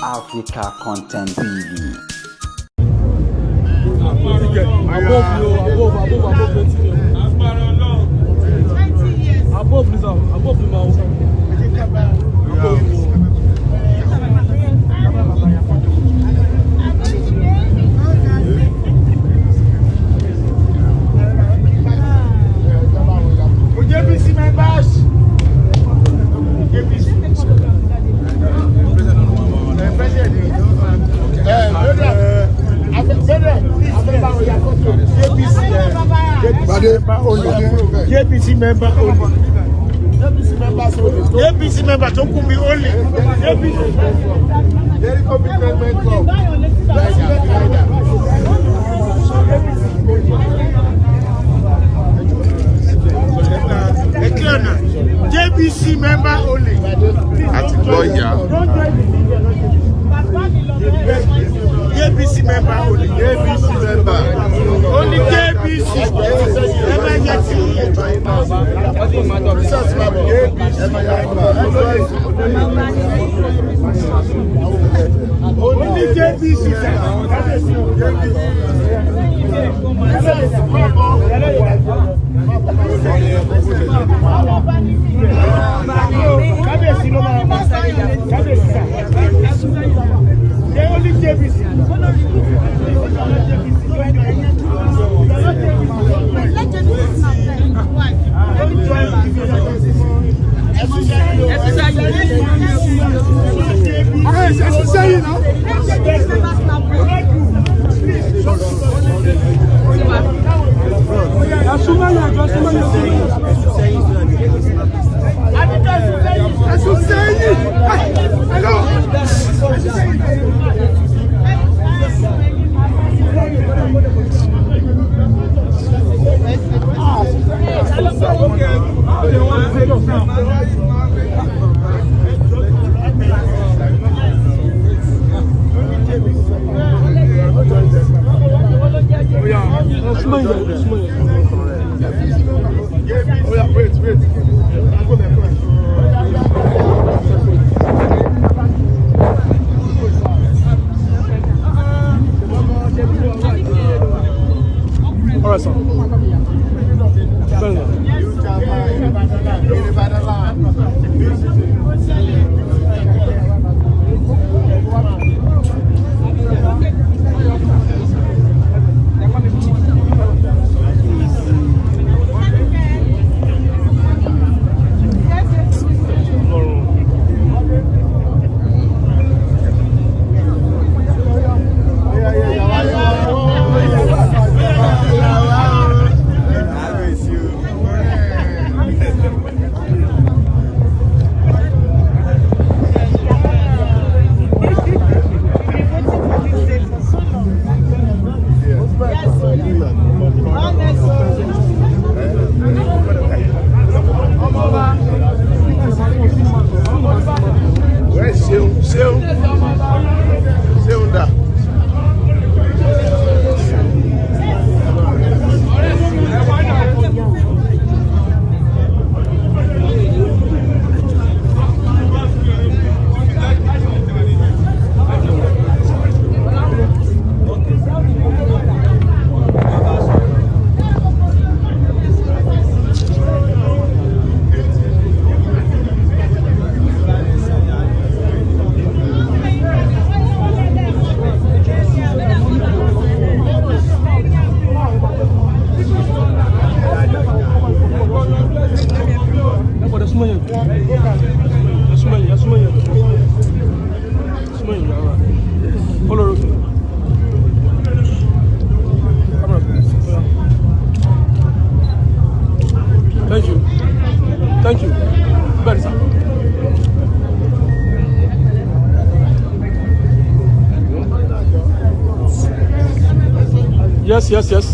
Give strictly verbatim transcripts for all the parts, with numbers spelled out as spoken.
Africa Content T V. Above you, above, above, above twenty years. Above reserve, above the man. Above you. J B C members. J B C. J B C member only. J B C member only. J B C member tó kù bí only. J B C. Very commitment club. Ẹ clear now. J B C member only. Àti gbọ́ ìyá. J B C member only. J B C member. Only J B C. Ẹ máa jẹ ti. Only J B C. Kábíyèsí ló máa bá. Kábíyèsí sà. Ṣé ó ní J B C? Ẹ sún sẹ́yìn náà. Ẹ sún mẹ́yìn, ẹ jọ̀ọ́, ẹ sún mẹ́yìn, ẹ sún mẹ́yìn. Ẹ sún sẹ́yìn. Hello. Oya, wait, wait. All right, sir. Bẹ́ẹ̀ni. Where's Seun? Seun? Seun dà? Ẹ gbọ́dọ̀ súnmọ́ yẹn. Ẹ súnmọ́ yẹn, ẹ súnmọ́ yẹn. Súnmọ́ yẹn, yàrá. Follow road. Come on. Thank you. Thank you. Very sir. Yes, yes, yes.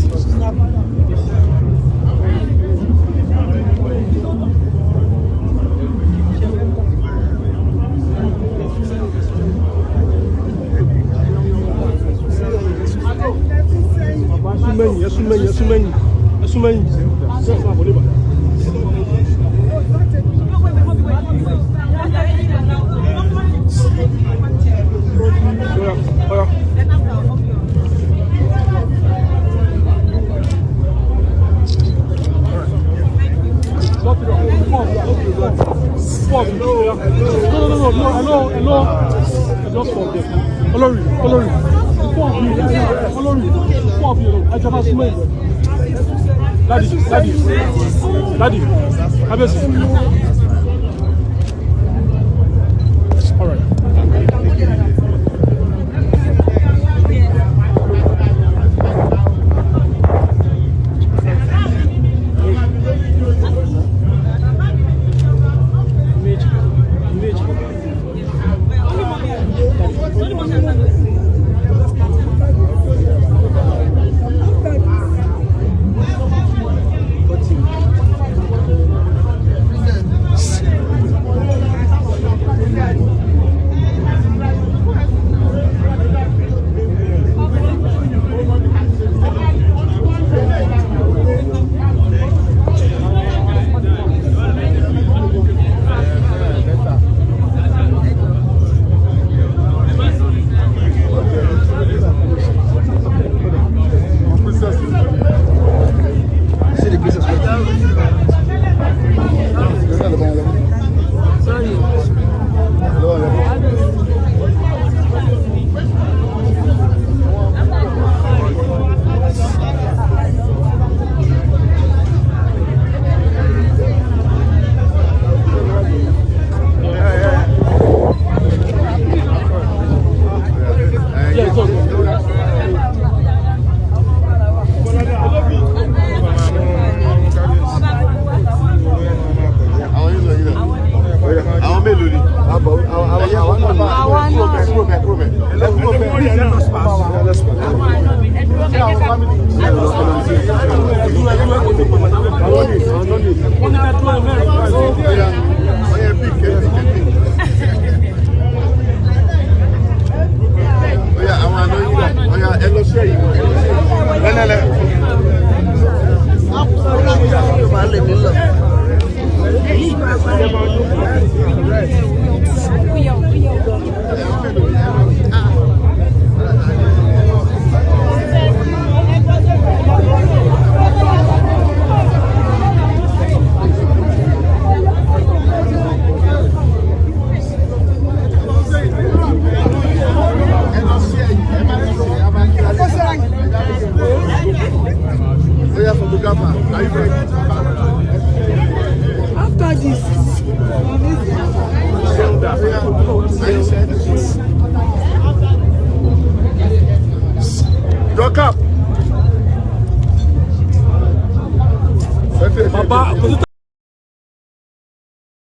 Ẹ sún mẹ́yìn, ẹ sún mẹ́yìn, ẹ sún mẹ́yìn. Ẹ sún mẹ́yìn. Ẹ sún mẹ́yìn. Hello, hello. Just for them. Olori, Olori. Four of you. Olori, four of you. Ẹ jọ̀ọ́, súnmọ́. Daddy, daddy, daddy. Have a seat. All right. Àwọn mélòó ni? Àwa náà. Kúrò bẹ́ẹ̀, kúrò bẹ́ẹ̀. Ẹ kúrò bẹ́ẹ̀. Àwọn ní, àwọn ní. Ó yá, ó yá, pick, pick, pick. Ó yá, àwọn àná yìí wà. Ó yá, ẹ lọ sí ẹ̀yìn. Lẹ́lẹ́lẹ́. Oya, photographer, are you ready? After this, your cap. Baba,